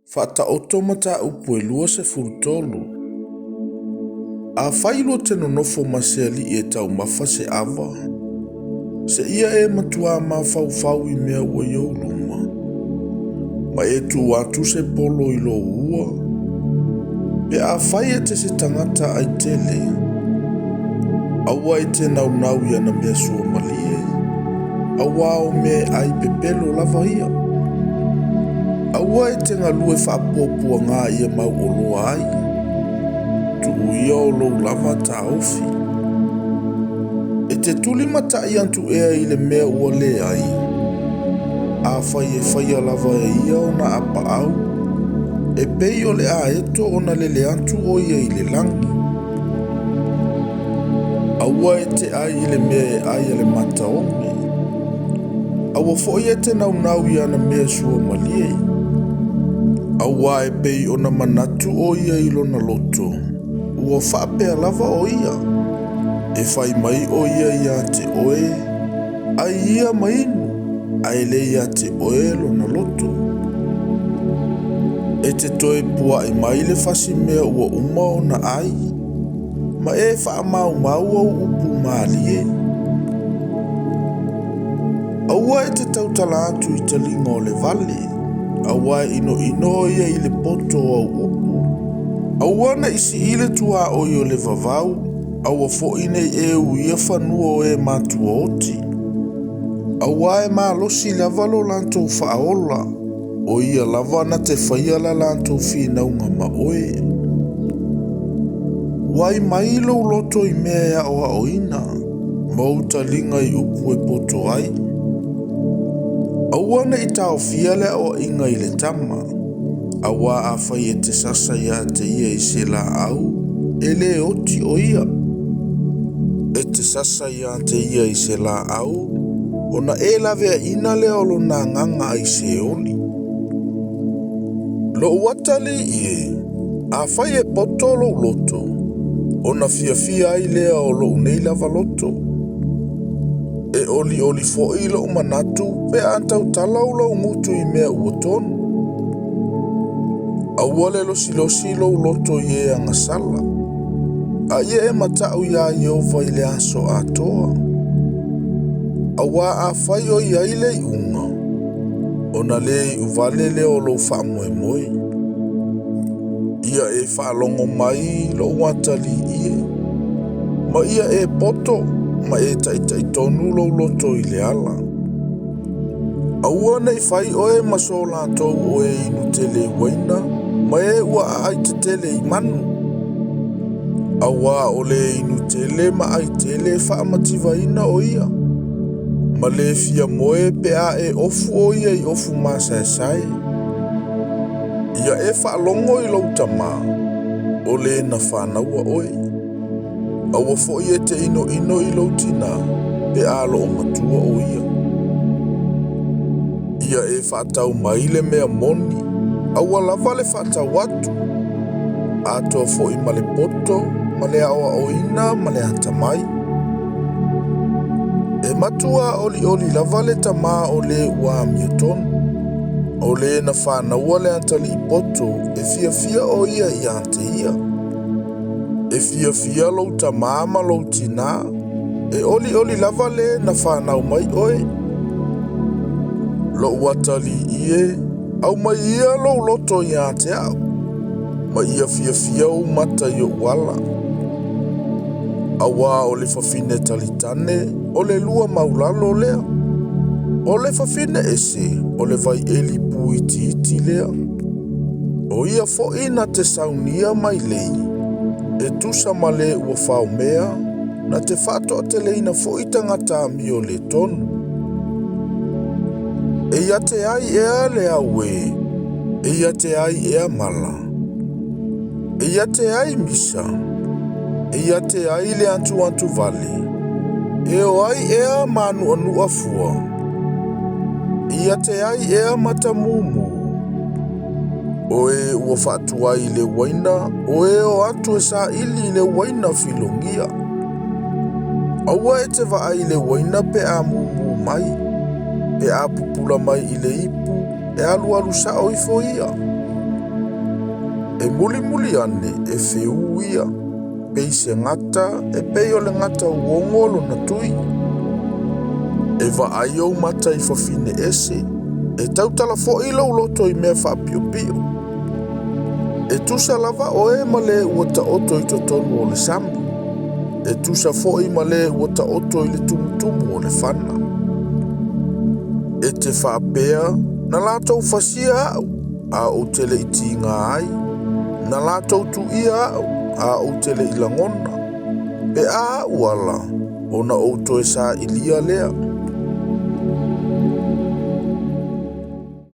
Faataoto mataupu e 23. Afai lua te nonofo ma se alii e taumafa se ava, seia e matuā mafaufau i mea ua i ou luma, ma e tuu atu se polo i lou ua, pe afai e te se tagata ai tele, aua e te naunau i ana mea suamalie, auā o mea e ai pepelo lava ia. Aua e te galue faapuapuagā ia mau oloa ai. Tuu ia o lou lava taofi. E te tulimatai atu ea i le mea ua leai, afai e faia lava e ia ona apaau, e pei o le aeto ona lele atu o ia i le lagi. Aua e te ai i le mea e ai a le mataoge. Aua foi e te naunau i ana mea suamalie. Auā e pei ona manatu o ia i lona loto, ua faapea lava o ia, E fai mai o ia iā te oe, ai ia ma inu, ae le iā te oe lona loto. E te toe pua'i mai le fasi mea ua uma ona ai, ma e faamaumau au upu malie. Aua e te tautala atu i taliga o le vale, auā e inoino o ia i le poto o au upu. Aua ne i sii le tuaoi o le vavau, aua foi ne i e uia fanua o e matuaoti. Auā e malosi lava lo latou faaola, o ia lava na te faia la latou finauga ma oe. Uai mai lou loto i mea e aoaoina, ma ou taliga i upu e poto ai. Aua ne i taofia le aoaiga i le tama, auā afai e te sasa iā te ia i se laau, e lē oti o ia. E te sasa iā te ia i se laau, ona e laveaina lea o lona agaga ai Seoli. Lou atalii e, afai e poto lou loto, ona fiafia ai lea o lou nei lava loto. E olioli foi lou manatu pe a tautala ou gutu i mea ua tonu. Aua le losilosi lou loto i e agasala, a ia e mata'u iā Ieova i le aso atoa. Auā afai o i ai le iuga, ona lē iu vale lea o lou faamoemoe. Ia e faalogo mai lou atalii e, ma ia e poto ma e taitaitonu lou loto i le ala. Aua ne i fai oe ma so latou o e inu tele i uaina, ma e ua aai tetele i manu. Auā o le inu tele ma ai tele e faamativaina o ia, ma le fia moe pe a e ofu o ia i ofu masaesae. Ia e faalogo i lou tamā, o le na fanaua oe. Aua foi e te inoino i lou tinā, pe a loo matua o ia. Ia e faatau mai le mea moni, aua lava le faatau atu, atoa foi ma le poto, ma le aoaoina ma le atamai. E matuā olioli lava le tamā o le ua amiotonu. O le na fanaua le atalii poto, e fiafia o ia iā te ia. E fiafia lou tamā ma lou tinā, e olioli lava le na fanau mai oe. Lou atalii e, aumai ia lou loto iā te au, ma ia fiafia ou mata i ou ala. Auā o le fafine talitane, o le lua maulalo lea. O le fafine ese, o le vaieli pū itiiti lea. O ia foi na te saunia mailei, e tusa ma le ua faomea, na te faatoateleina foi tagata amio lē tonu. E ia te ai ea le auē, e ia te ai ea mala. E ia te ai misa, e ia te ai le atuatuvale, e o ai ea mānu'anu'a fua. E ia te ai ea matamumū. O e ua faatuai i le uaina, o e o atu e saili i le uaina filogia. Aua e te vaai i le uaina pe a mumū mai, pe a pupula mai i le ipu, e alualu sa'o ifo ia. E mulimuli ane e feū ia, pei se gata e pei o le gata uogo lona tui. E vaai ou mata i fafine ese, e tautala foi lou loto i mea faapiopio. E tusa lava oe ma le ua taoto i totonu o le sami, e tusa foi ma le ua taoto i le tumutumu o le fana. E te faapea, na latou fasia au, a ou te le i tiga ai, na latou tuia au, a ou te le i lagona. Pe a aʻu ala, ona ou toe sailia lea.